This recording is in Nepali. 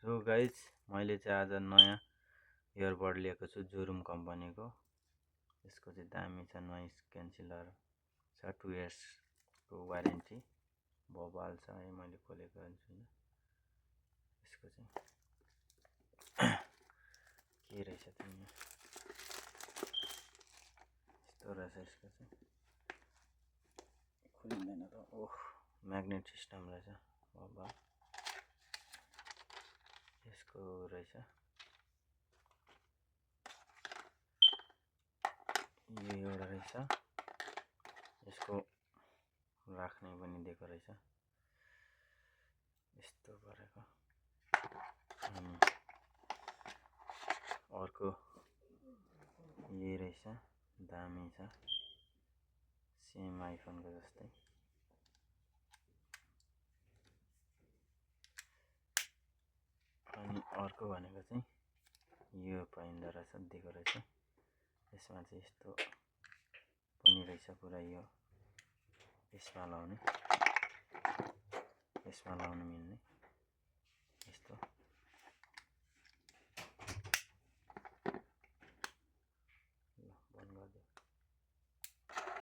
सो गाइज मैले चाहिँ आज नयाँ इयरबड लिएको छु जोरुम कम्पनीको। यसको चाहिँ दामी छ, नोइज क्यान्सलर छ, 2 इयर्सको वारेन्टी बबाल छ है। मैले खोलेको छुइनँ यसको चाहिँ के रहेछ तिमी यस्तो रहेछ। यसको चाहिँ खोलिँदैन त। ओह, म्याग्नेट सिस्टम रहेछ बबाल। यसको रहेछ यो एउटा रहेछ, यसको राख्ने पनि दिएको रहेछ यस्तो गरेको। अनि अर्को यही रहेछ, दामी छ, सेम आइफोनको जस्तै। अनि अर्को भनेको चाहिँ यो पाइँदो रहेछ, दिएको रहेछ। यसमा चाहिँ यस्तो पनि रहेछ पुरा, यो यसमा लाउने मिल्ने यस्तो।